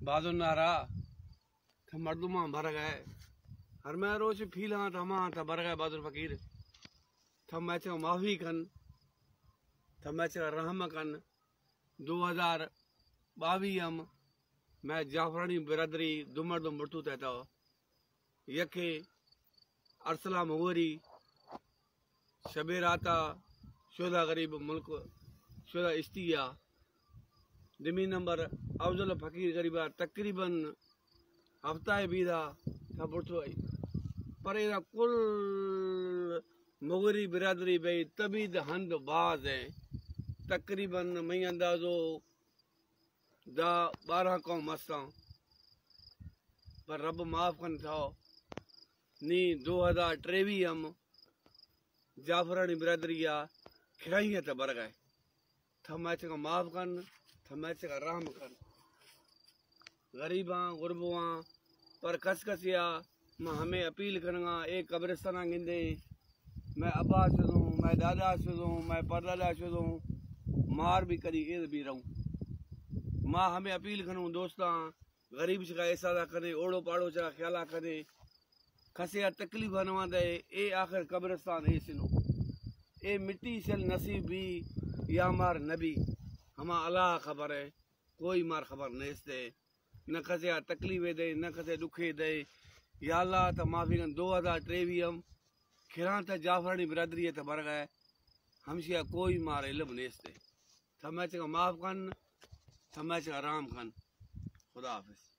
بہادر نارا، تھا مردماں برگ ءَ۔ ہر مئے روچ پیلاں تھا ہماں تھا برگ ءَ بہادر فقیر۔ تھا مئے چکا معافی کن، تھا مئے چکا رحم کن۔ دو ہزار باوی ہم مئے جعفرانی برادری دو مردم مرتو تھا۔ یکے ارسلان مغوری، شبیر آتا، شودا غریب ملک، شودا اشتیا۔ دمی نمبر افضل فقیر غریبا، تقریباً ہفتہ بیدا تھا برتو آئی۔ پر ایرا کل مغوری برادری بھئی تبید ہند باز ہیں۔ تقریباً مئی اندازو دہ بارہ قوم ہستاں، پر رب معاف کن تھا۔ نی دو ہزار تریوی ہم جعفرانی برادری ءَ کھڑائی ءَ تہ برگ ءَ۔ تھا مئے چکا معاف کن، تھا مئے چکا رحم کن۔ غریباں، غربواں، پر کس کسیا ما ہمے اپیل کنگاں، اے قبرستاناں گندے، مئے ابا شدوں، مئے دادا شدوں، مئے پردادا شدوں، مار بھی کدی ایر بھی رہوں۔ ما ہمے اپیل کنوں دوستاں، غریب چکا احساسا کنے، اوڑو پاڑو چکا خیالا کنے، کسے آ تکلیف نواں دے، اے آخر قبرستان اے سنو۔ اے مٹی سل نصیب بھی یا مار نبی، ہما اللہ خبر ہے، کوئی مار خبر نیست ہے۔ نہ کسے آ تکلیفے دے، نہ کسے ڈکھے دے۔ یا اللہ، تا معافی کن، دو ہزار تریوی ہم کھراں تا جعفرانی برادری تا برگ ءَ، ہمشی آ کوئی مار علم نیست ہے۔ تا مئے چکا معاف کن، تا مئے چکا رحم کن۔ خدا حافظ۔